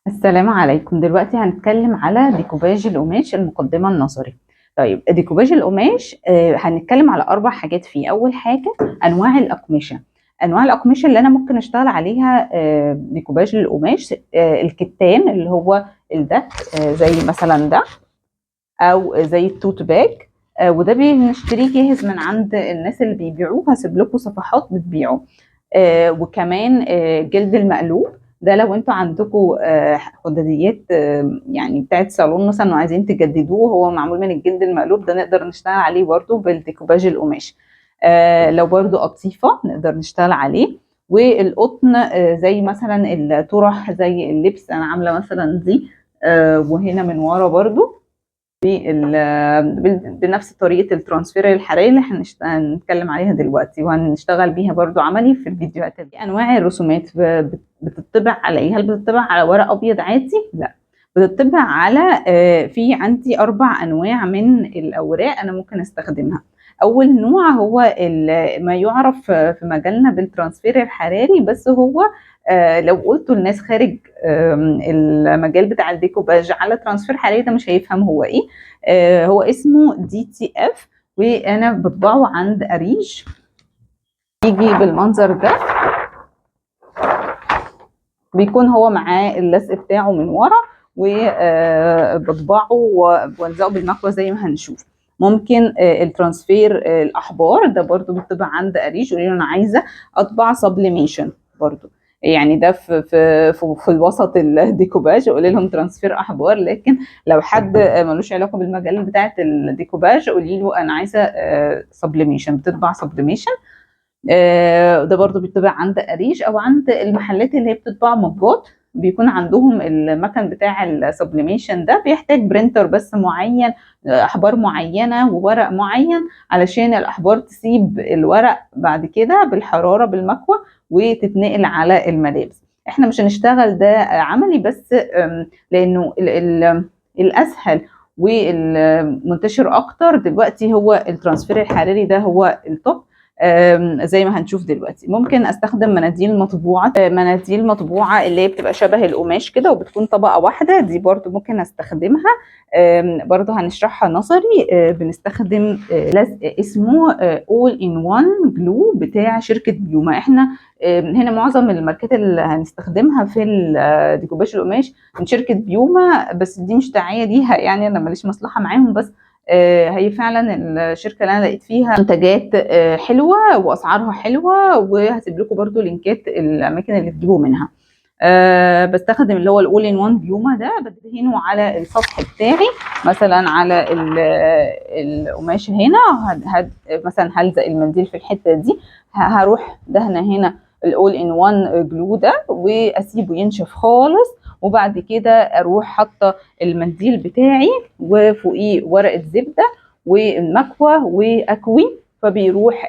السلام عليكم. دلوقتي هنتكلم على ديكوباج القماش، المقدمة النظري. طيب ديكوباج القماش هنتكلم على 4 حاجات فيه. أول حاجة أنواع الأقمشة، أنواع الأقمشة اللي أنا ممكن أشتغل عليها ديكوباج القماش، الكتان اللي هو الدك، زي مثلا ده أو زي ال tote bag، وده بنشتريه جاهز من عند الناس اللي بيبيعوه، هسيب لكم صفحات بتبيعه. وكمان جلد المقلوب ده لو انتوا عندكم خداديات يعني بتاعت صالون مثلا وعايزين تجددوه، هو معمول من الجلد المقلوب ده، نقدر نشتغل عليه برده بالديكوباج القماش. لو برده قطيفة نقدر نشتغل عليه. والقطن زي مثلا الطرح زي اللبس، انا عامله مثلا دي، وهنا من ورا برده بنفس طريقه ال transfer الحراري اللي هنتكلم عليها دلوقتي، وهنشتغل بيها برضو عملي في الفيديوهات دي. انواع الرسومات بتطبع على ايه؟ هل بتطبع على ورق ابيض عادي؟ لا، بتطبع على في عندي 4 انواع من الاوراق انا ممكن استخدمها. اول نوع هو ما يعرف في مجالنا بال transfer الحراري، بس هو لو قلته للناس خارج المجال بتاع الديكوباج على transfer حراري ده مش هيفهم هو ايه. هو اسمه DTF، وانا بطبعه عند اريج، يجي بالمنظر ده، بيكون هو معاه اللزق بتاعه من ورا، وبطبعه وبلزقه بالمكوى زي ما هنشوف. ممكن ال transfer الاحبار ده برضو بيطبع عند اريج، قولي له انا عايزه اطبع sublimation برضو، يعني ده في الوسط الديكوباج قولي لهم transfer احبار. لكن لو حد ملوش علاقة بالمجال بتاعه الديكوباج قولي له انا عايزه sublimation، بتطبع sublimation. ده برضو بيطبع عند اريج او عند المحلات اللي هي بتطبع مجات، بيكون عندهم المكن بتاع ال sublimation ده، بيحتاج printer بس معين، احبار معينة وورق معين علشان الاحبار تسيب الورق بعد كده بالحرارة بالمكوى وتتنقل على الملابس. احنا مش هنشتغل ده عملي بس، لانه الاسهل والمنتشر اكتر دلوقتي هو ال transfer الحراري، ده هو ال top. زي ما هنشوف دلوقتي. ممكن استخدم مناديل مطبوعة، مناديل مطبوعة اللي هي بتبقى شبه القماش كده وبتكون طبقه واحدة، دي برضو ممكن استخدمها. برضو هنشرحها نظري. بنستخدم لزق اسمه all in one glue بتاع شركة بيوما. احنا هنا معظم الماركات اللي هنستخدمها في ديكوباج القماش من شركة بيوما، بس دي مش دعاية ليها، يعني انا ماليش مصلحة معاهم، بس هي فعلا الشركة اللي انا لقيت فيها منتجات حلوة واسعارها حلوة، وهسيب لكم برضو لينكات الاماكن اللي تجيبوا منها. بستخدم اللي هو ال all in one بيوما ده، بدهنه على السطح بتاعي مثلا على القماشه هنا، مثلا هلزق المنديل في الحتة دي، هروح دهنه هنا ال all in one glue ده واسيبه ينشف خالص، وبعد كده اروح حاطه المنديل بتاعي وفوقيه ورقة زبدة والمكوى واكوي، فبيروح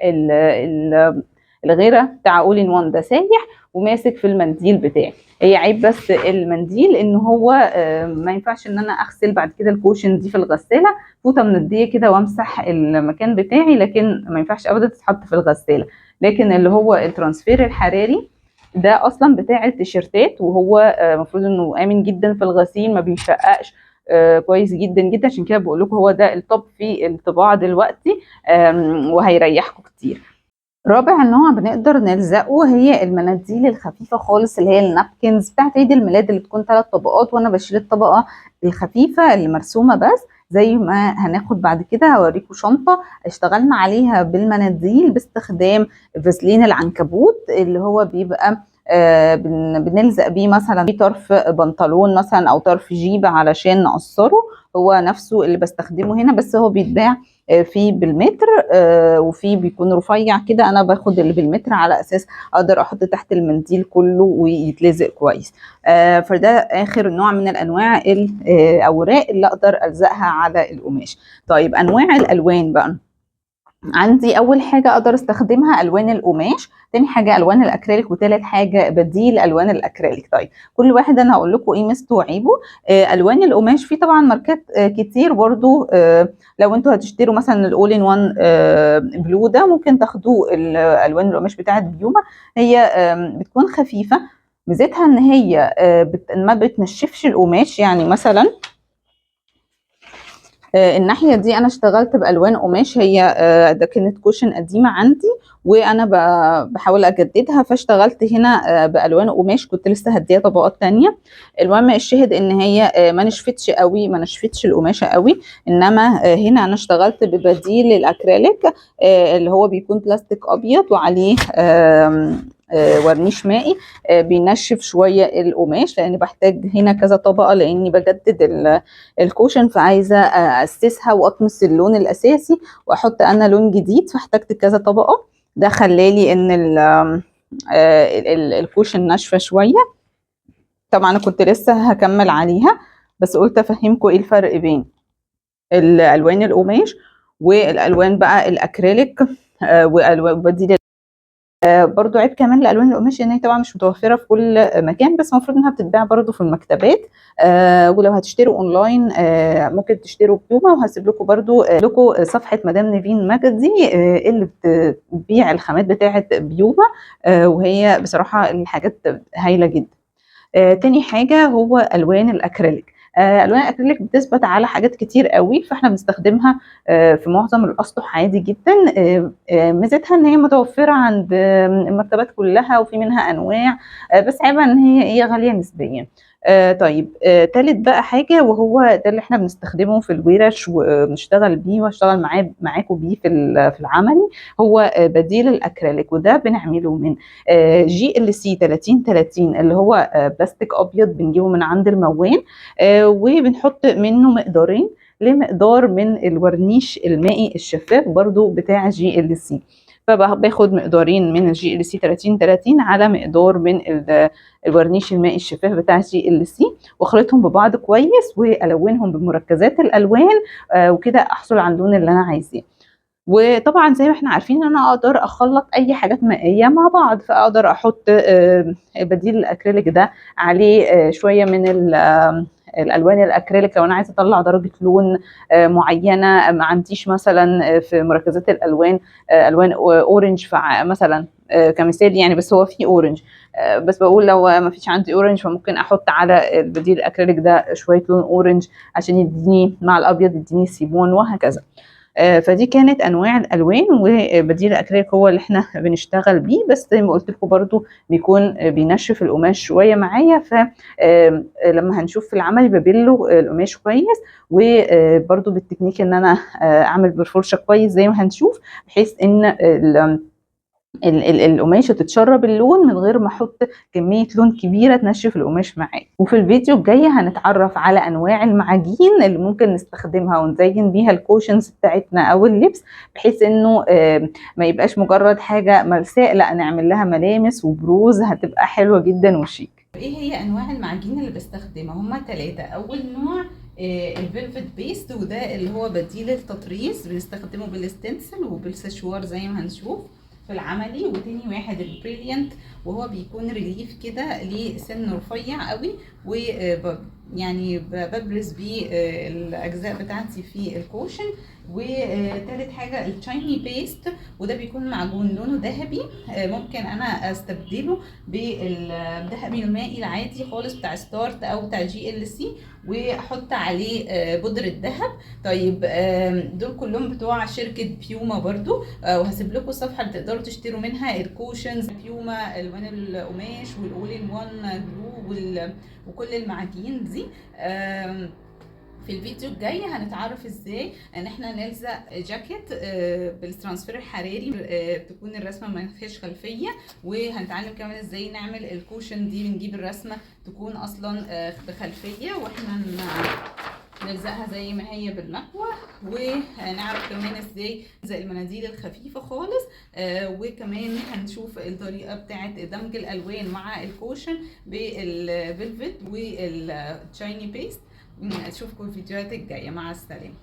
الغيرة بتاع all in one ده سايح وماسك في المنديل بتاعي. هي عيب بس المنديل ان هو ما ينفعش ان انا اغسل بعد كده ال cushion دي في الغسالة، فوطه منديه كده وامسح المكان بتاعي، لكن ما ينفعش ابدا تتحط في الغسالة. لكن اللي هو ال transfer الحراري ده اصلا بتاع التيشيرتات، وهو المفروض انه امن جدا في الغسيل، ما بيشققش، كويس جدا جدا. عشان كده بقول لكم هو ده ال top في الطباعة دلوقتي، وهيريحكم كتير. رابع نوع بنقدر نلزقه هي المناديل الخفيفة خالص اللي هي ال napkins بتاعت عيد الميلاد اللي بتكون 3 طبقات، وانا بشيل الطبقة الخفيفة اللي مرسومه بس، زي ما هناخد بعد كده هوريكم شنطه اشتغلنا عليها بالمناديل باستخدام فازلين العنكبوت اللي هو بيبقى بنلزق بيه مثلا في طرف بنطلون مثلا او طرف جيبه علشان نقصره، هو نفسه اللي بستخدمه هنا، بس هو بيتباع في بالمتر، وفي بيكون رفيع كده. انا باخد اللي بالمتر على اساس اقدر احط تحت المنديل كله ويتلزق كويس. فده اخر نوع من الانواع الاوراق اللي اقدر الزقها على القماش. طيب انواع الالوان بقى، عندي اول حاجة اقدر استخدمها الوان القماش، تاني حاجة الوان الاكريليك، وتالت حاجة بديل الوان الاكريليك. طيب كل واحد انا هقول لكم ايه ميزته وعيبه. الوان القماش في طبعا ماركات كتير برضو، لو انتوا هتشتروا مثلا ال all in one glue ده ممكن تاخدوا الوان القماش بتاعت بيوما، هي بتكون خفيفة. ميزتها ان هي ما بتنشفش القماش. يعني مثلا الناحية دي انا اشتغلت بالوان قماش، هي ده كانت cushion قديمة عندي وانا بحاول اجددها، فاشتغلت هنا بالوان قماش، كنت لسه هديها طبقات تانية. المهم الشاهد ان هي ما نشفتش قوي، ما نشفتش القماشه قوي. انما هنا انا اشتغلت ببديل الاكريليك اللي هو بيكون بلاستيك ابيض وعليه ورنيش مائي، بينشف شوية القماش، لان بحتاج هنا كذا طبقه لاني بجدد ال cushion، فعايزه اسسها واطمس اللون الاساسي واحط انا لون جديد، فاحتجت كذا طبقه. ده خلالي ان ال cushion ناشفة شوية. طبعا انا كنت لسه هكمل عليها، بس قلت افهمكم ايه الفرق بين الالوان القماش والالوان بقى الاكريليك وبديل. برضو عيب كمان الالوان القماش ان هي طبعا مش متوفرة في كل مكان، بس المفروض انها بتتباع برضو في المكتبات. ولو هتشتروا اونلاين ممكن تشتروا بيوما، وهسيب لكم برضو لكم صفحة مدام نيفين مجدي اللي بتبيع الخامات بتاعه بيوما، وهي بصراحة الحاجات هايلة جدا. تاني حاجة هو الوان الاكريليك. الوان الاكريليك بتثبت على حاجات كتير قوي، فاحنا بنستخدمها في معظم الاسطح عادي جدا. ميزتها ان هي متوفرة عند المكتبات كلها وفي منها انواع، بس عيبها ان هي ايه غالية نسبيا. طيب تالت بقى حاجة، وهو ده اللي احنا بنستخدمه في الورش وبنشتغل بيه واشتغل معاكم بيه في العملي، هو بديل الاكريليك. وده بنعمله من GLC 3030 اللي هو بلاستيك ابيض بنجيبه من عند الموان، وبنحط منه مقدارين لمقدار من الورنيش المائي الشفاف برضو بتاع GLC. فباخد مقدارين من ال GLC 3030 على مقدار من الورنيش المائي الشفاف بتاع GLC، واخلطهم ببعض كويس والونهم بمركزات الالوان، وكده احصل على اللون اللي انا عايزاه. وطبعا زي ما احنا عارفين ان انا اقدر اخلط اي حاجات مائية مع بعض، فاقدر احط بديل الاكريليك ده عليه شوية من الالوان الاكريليك لو انا عايزه اطلع درجه لون معينة، ما عنديش مثلا في مركزات الالوان الوان orange مثلا كمثال يعني، بس هو في orange، بس بقول لو ما فيش عندي orange فممكن احط على البديل الاكريليك ده شوية لون orange عشان يديني مع الابيض يديني سيمون وهكذا. فدي كانت انواع الالوان، وبديل الاكريليك هو اللي احنا بنشتغل بيه، بس زي ما قلت لكم برده بيكون بينشف القماش شوية معايا، فلما هنشوف في العملي ببله القماش كويس، وبرده بالتكنيك ان انا اعمل بالفرشه كويس زي ما هنشوف، بحيث ان القماشه تتشرب اللون من غير ما احط كمية لون كبيرة تنشف القماش معايا. وفي الفيديو الجاي هنتعرف على انواع المعاجين اللي ممكن نستخدمها ونزين بيها ال cushions بتاعتنا او اللبس، بحيث انه ما يبقاش مجرد حاجة ملساء، لا نعمل لها ملامس وبروز، هتبقى حلوة جدا وشيك. ايه هي انواع المعاجين اللي بستخدمها؟ هما 3. اول نوع ال velvet paste، وده اللي هو بديل التطريز، بنستخدمه بال stencil وبالسشوار زي ما هنشوف في العملي. وتاني واحد ال brilliant، وهو بيكون relief كده ليه سن رفيع قوي، و يعني ببرز بيه الاجزاء بتاعتي في ال cushion. وتالت حاجة ال shiny paste، وده بيكون معجون لونه ذهبي، ممكن انا استبدله بالذهبي المائي العادي خالص بتاع ستارت او بتاع GLC، واحط عليه بودره ذهب. طيب دول كلهم بتوع شركة بيوما برضو، وهسيب لكم الصفحة اللي تقدروا تشتروا منها ال cushions بيوما، الوان القماش وال all in one glue وكل المعاجين دي. في الفيديو الجاي هنتعرف ازاي ان احنا نلزق جاكيت بال transfer الحراري، تكون الرسمة ما فيهاش خلفية، وهنتعلم كمان ازاي نعمل ال cushion دي، بنجيب الرسمة تكون اصلا بخلفيه واحنا نلزقها زي ما هي بالمكوى، ونعرف كمان ازاي نلزق المناديل الخفيفة خالص، وكمان هنشوف الطريقة بتاعه دمج الالوان مع ال cushion بال velvet وال shiny paste. اشوفكم الفيديوهات الجاية، مع السلامة.